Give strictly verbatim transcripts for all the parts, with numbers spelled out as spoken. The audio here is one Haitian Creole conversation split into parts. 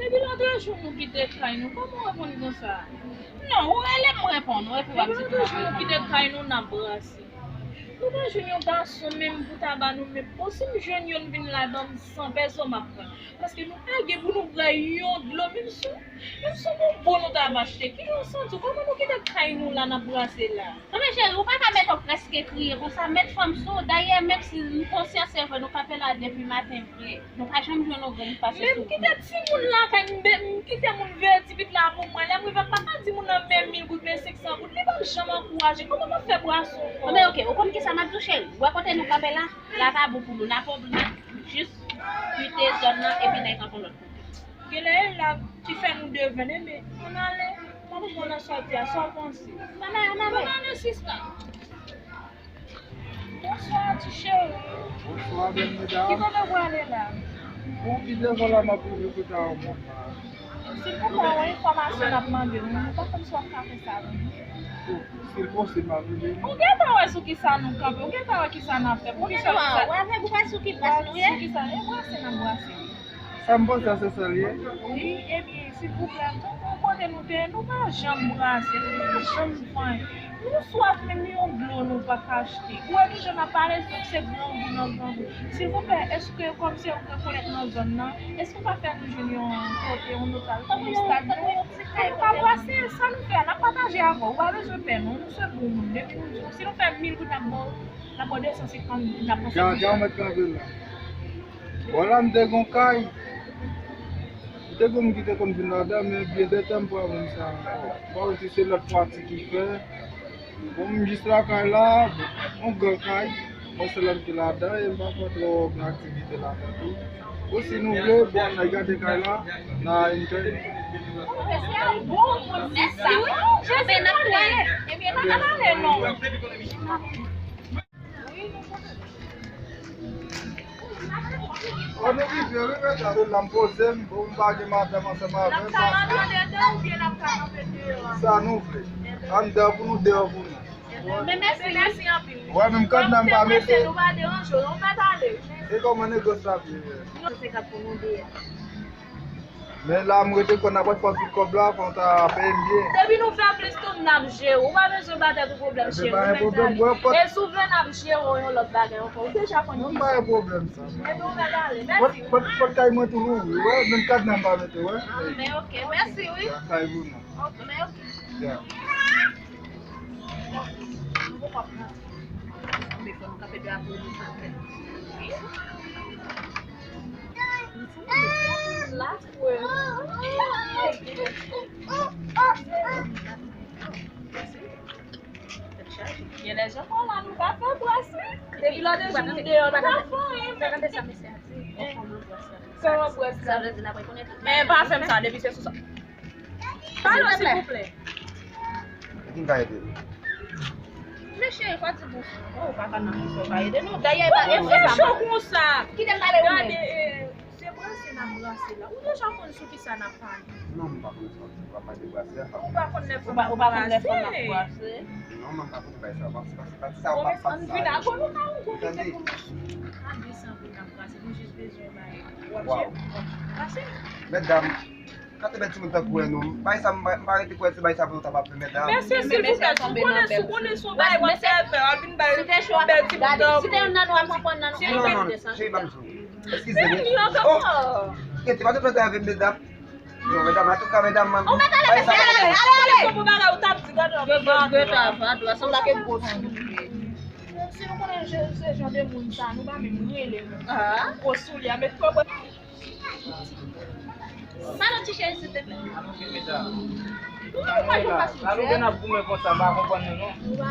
Depi lòt jou nou kite kay nou, kòman w reponn konsa? Non, ou rele m, m reponn ou, epi w ap di pou mwen. Depi lòt jou nou kite kay nou, n ap brase. Nou pa jwenn yon gason menm pou ta ba nou, men bon, si m jwenn youn vin la ban m san pèso, m ap pran. Paske nou pa gen pou nou pran yon dlo, menm si, menm si yon bonbon nou ta va achte. Kijan w santi w? Kòman nou kite kay nou la, n ap brase la? Anben cheri, ou pa ka mete w prèske kriye konsa, met fanm sou ou. Dayè, menm si m konsyans, se vre, nou kanpe la depi maten vre. Nou pa janm jwenn yon grenn pase sou ou. Men m kite timoun lakay m, m kite moun veye ti pit la pou mwen. Lè m rive, m pa ka di moun nan men mil goud, men senk san goud. Li p ap janm ankouraje. Kòman m ap fè brase ankò? Anben oke, ou konn kisa m ap di w, cheri? W wè kote nou kanpe la? La pa bon pou nou. N ap oblije jis kite zòn nan epi n al kanpe yon lòt kote. Genlè e la ki fè nou devenn, men ann ale. M ap pran nan sòti a, sa w panse? Ann ale, ann ale. Ann ale, sista. Bonswa, ti cheri. Bonswa, bèl medam. Ki kote w prale la? Bon, pi devan la, m ap rive kote a yon moun la. Silvouplè, yon enfòmasyon n ap mande w, nou pa konn si w ap ka fè sa pou nou. Bon, si l posib, m ap ede. Ou gentan wè sou kisa nou kanpe, ou gentan wè kisa n ap fè. Pou kisa w di sa? Ou avèg, ou pa sou ki plas nou ye? Sou kisa? E brase n ap brase. Sa m panse a se sa l ye. Wi, ebyen, silvouplè, nou kote nou te ye, nou pa janm brase, nou pa janm fè anyen. Nou swaf, menm yon dlo nou pa ka achte. Ou wè kijan n ap pale, se grangou nan grangou. Silvouplè, èske kòm se ou k rekonèt nan zòn nan, èske w ka fè nou jwenn yon kote, yon lokal, yon estad, nou, pou nou ka brase sa nou fè a, n ap pataje avè w. Ou pa bezwen pè, non, nou se bon moun. Depi nou di w, si nou fè mil goud, n ap ba w, n ap ba w de san senkant goud, n ap pran sa. Bon, la m te gon kay. M te gon moun ki te konn vin ladan, men byen de tan m pa wè moun sa ankò. M pa wè si se lòt pati ki fè. Bon, m jis lakay la, yon gran kay. Mwen sèl ki ladan, e m pa fè twò gen aktivite ladan tou. Bon, si nou vle, bon, n a gade kay la, n a enjoy. Mèsi, wi. Ebyen, n ap ale. Ebyen, n ap ale, non. Ò, nou rive, wi, mesye, la m poze m, bon, m pa gen madanm ansanm avè m. N ap ka mande andedan oubyen n ap ka kanpe deyò a? Sa nou vle. Anndan pou nou, deyò pou nou. Men mèsi, mèsi anpil. Wè, menm kadna m pa mete. Nou pa deranje w, non, mèt ale. E kòman negòs la ap ye? Non, se kat pou nou deyò. Men la m rete kwè n ap fè tout kòb la, fò w ta peye m byen. Depi nou fè plis tou, n ap jere w. Ou pa bezwen ba tèt ou pwoblèm, cheri, nou mèt ale. E si w vle n ap jere w yon lòt bagay ankò. Ou deja konn ki sa. Non, pa gen pwoblèm sa. Ebyen ou mèt ale. Mèsi. Pot, pot, pot kay mwen tou louvri, wi, wè, menm kadna m pa mete, wè. Ah, men oke, mèsi, wi. Kay pou nou. Oke, men oke. Ya. Gen lè jan mwen la, nou pa fè brase. Depi lòt jou nou deyò, nou pa fè anyen, men. Kòman brase la? Men pa fè m sa, depi se sou sa. Pardon, silvouplè. Silvouplè. E ki m ka ede nou? Men cheri, pa di bouch. Oh, papa nan ki sa w ka ede nou. Dayè, pa ede nou. Ou fè cho konsa. Kite m pale ou menm. Gade, eh, se brase n ap brase la. Ou deja konn sou ki sa n ap pale. Non, m pa konn sou ki sa w ap pale de brase a. Ou pa konn lè fanm ap brase. Ou pa, ou pa konn lè fanm ap brase. Non, mwen pa konn bagay sa. Pase, pase, pase sa, pase sa. Bon, men ann vin a, bon, nou ka yon gwo kite pou nou. Gade sa pou n ap brase. Nou jis bezwen bay. W ap jere. Pase. Medam, Gade bèl timoun tankou wè nou. Bay sa, m pa, m pa rete kwè se bay sa pou nou ta pap fè, medam. Mesye, silvouplè, si w konnen, si w konnen se yon bagay w ap fè, w ap vin bay bèl timoun tankou. Si te youn nan nou ap pran nan nou. Non, non, non, cheri, pa m sou. Eskize m. Oh! Kete, pa te fè sa avè m, medam. Non, medam, antouka, medam, bay sa pou nou. Ale, ale, ale. Gwo bagay ou t ap di, gade w ap gade. Gwo bagay, sanble ke gwo soulye. Si nou konnen se jan de moun sa, nou pa menm rele nou. Gwo soulye, met kòb. Pardon, ti cheri, silteplè. Sa nou gen ap goumen konsa, m pa konprann nou, non. Nou pa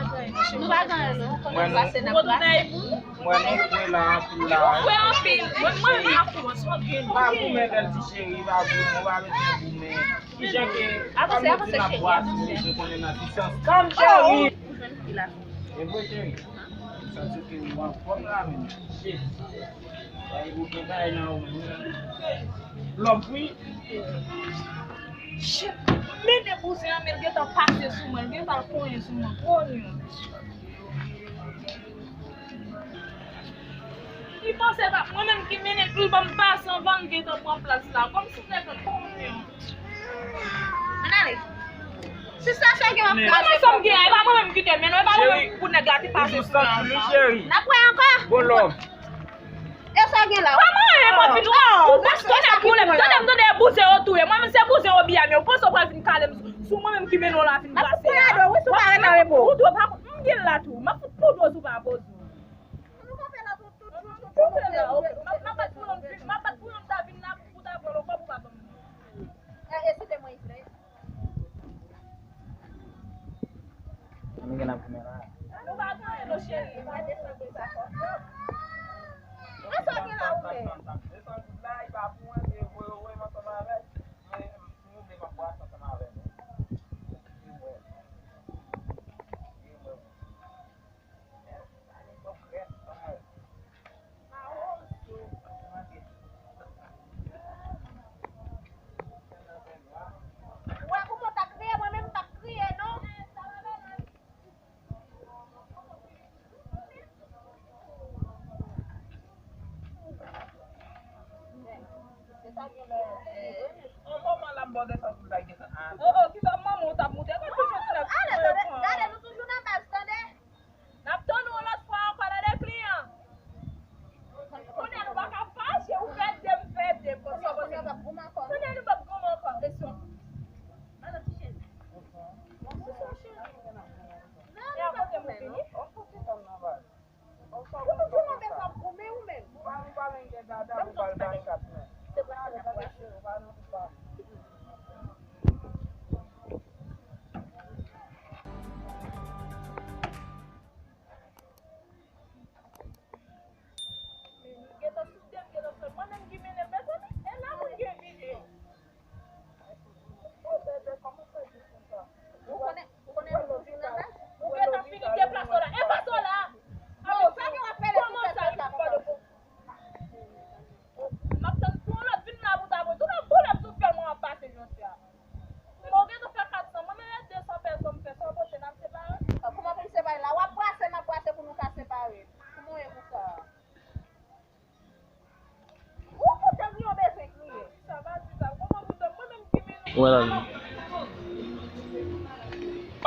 gen anyen, non. Konnen pase n ap pase. Mwen nou fre la, anpil la. Nou fre anpil. Mwen, mwen, m a fou, sa gen. Pa goumen bèl ti cheri, pa goumen, ou pa bezwen goumen. Kijan ke, avanse, avanse, cheri, avanse. Ou konnen nan kisans. Calm, cheri. Ou jwenn fi la. E vre, cheri. Sa se ke ou anfòm la, men. Shit. Sa e ou gen bagay nan ou menm. Lòb, wi. Shit. Mennen bouzen an, men l gentan pase sou mwen, l gentan konyen sou mwen. Konyen. Li panse pa mwen menm ki mennen l, pou l ban m pase anvan l gentan pran plas la. Kòmsi se te konyen. Sa gen wap kraze. Kòman sa m gen an? E pa mwen menm ki te mennen, e pa mwen menm pou nèg la te pase sou la. N ap wè ankò. Bon lò. E sa gen la? Kòman e pa vin ou? Ou tande, tande, tande bouzen yo touye. Mwen menm se bouzen yo byen, men ou panse ou pral vin kale m sou mwen menm ki mennen w la vin brase a? Ou dwe pa, m gen la tou. M ap fout poudre sou pa poze. M ap bat pou yon, m ap bat pou yon ta vin la pou ta pran lòt kòb ou pa ban m. Ann gen ap goumen la. Nou pa goumen non cheri. Mwen sa gen la ou menm. Ou wè kouman w t ap kriye, mwen menm m p ap kriye non. Yon moman la m ba w desann pou l bay desann. Oh, oh, kisa manman w t ap moute? Gade toujou ti nèg. Gade, nou toujou nan baz, tande. N ap tann ou yon lòt fwa ankò, tande kliyan. Kounye a nou pa ka fache, ou fè de, m fè de, konsa konsa. Kounye a nou p ap goumen ankò. Mesye. E a kote m vini? Ou toujou nan baz ap goumen ou menm. Gentan sou tèt, gentan sou mwen menm ki mennen l, mezanmi. E la moun gen vini. Ou konnen, ou konnen nou toujou nan baz. Ou gentan fini deplase w la. E pase w la. Kòman sa, li pa de bon. M ap tann pou yon lòt vin la pou ta voye. Tout nan pwoblèm sou fè mwen ap pase jodi a. Mwen gentan fè kat san, mwen menm e de san pèsòn m fè, sa w panse n ap separe? Kòman pou m separe la? W ap brase, m ap brase pou nou ka separe. Kòman w ye pou sa? Ou kontan li, ou bezwen kriye. Sa va di sa, kòman pou mwen menm ki mennen. Wè la.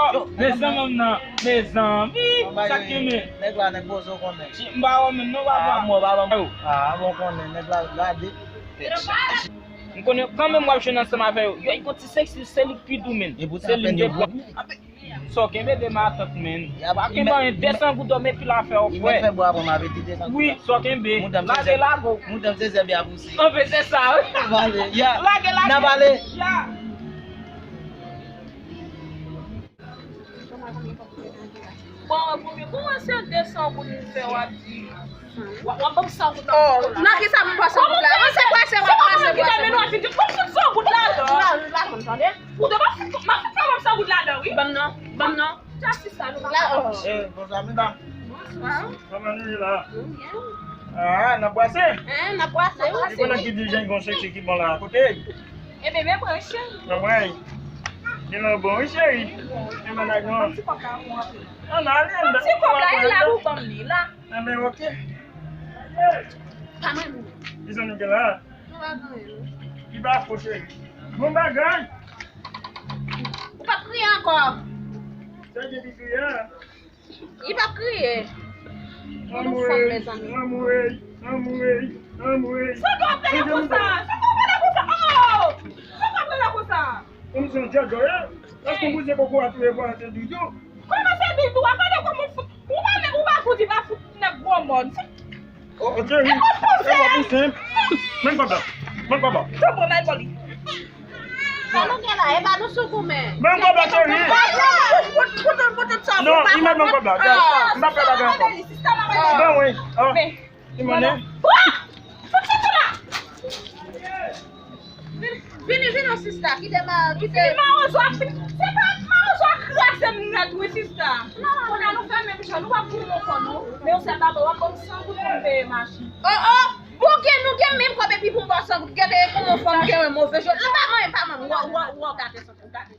Oh, mezanmi m nan, mezanmi, sa k kenbe? Nèg la, nèg poze w konnen. M pa wè menm non, papa. Ah, mwen pa ban. Ah, bon konnen, nèg la, gade. M konnen kanmenm w ap jwenn ansanm avè yo. Yo, yon ti seksi, se li k pi dou, menn. Se li k pi dou. Sa w kenbe de matant, menn. Pa kenbe anyen, de san goud dòmi epi l a fè w frè. Wi, sa w kenbe. Lage, lage w. Anfen, se sa, wi. Lage, lage. N ap ale. Bon, konbyen? Kòman se de san goud m fè w ap di? W ap, w ap ban m san goud nan poto la. Nan kisa m pran san goud la? Mwen se brase, w ap brase, brase. Kòman fout san goud ladan? Ou te pa fout, m ap fout fè w san goud ladan, wi. Ban m non, ban m non. Just sa, nou pa. Eh, bonsoir, medam. Bonsoir. Kòman nou ye la? Nou byen. Ah, n ap brase? Eh, n ap brase, wi. Ou konnen ki dirijan ki gon seksi ki bon la, kote? Ebyen, men pran cheri. Anmwey. Gen nan bon, wi, cheri. Gen nan bon. Ti kòb la, ou antre. An ale anndan. Ti kòb la, e la pou ban m li, la. Anben, oke. Pa mwen, nou. Kisa nou gen la? Nou pa gen anyen, non. Li pa fo, cheri. Bon bagay. Ou p ap kriye ankò. Sa gen ki kriye a? Li p ap kriye. Anmwey, anmwey, anmwey, anmwey. Sa w ap pale konsa? Sa w ap pale konsa? Oh! Sa w ap pale konsa? Kòm se yon djòdjò ye. Èske w bouje koko a touye bwa a se doudou? Kòman se doudou a? Gade kòman w fout. Ou pa menm, ou pa fout, li pa fout nèg gwo mòn. Oh, ok, wi. E w ap pouse m. Ban m kòb la. Ban m kòb la. Sa nou gen la, e pa nou sou goumen. Ban m kòb la, cheri. Non, li mèt ban m kòb la. M pa fè bagay ankò. Ban mwen. Ti monnen. Vini, vini, sista, kite ma, kite. Mawozo ap, se pa mawozo ap kraze m nèt, wi, sista. Kounye a nou fè menm jan, nou p ap pou nou kò, non. Men yon sèl bagay, w ap ban m san goud pou m peye machin. Oh, oh, bon, gen nou gen menm kòb epi pou m ba w san goud. Gade kòman fanm gen yon move jodi. Li pa manyen, pa manyen. W a, w a, w a gate santi w, gade.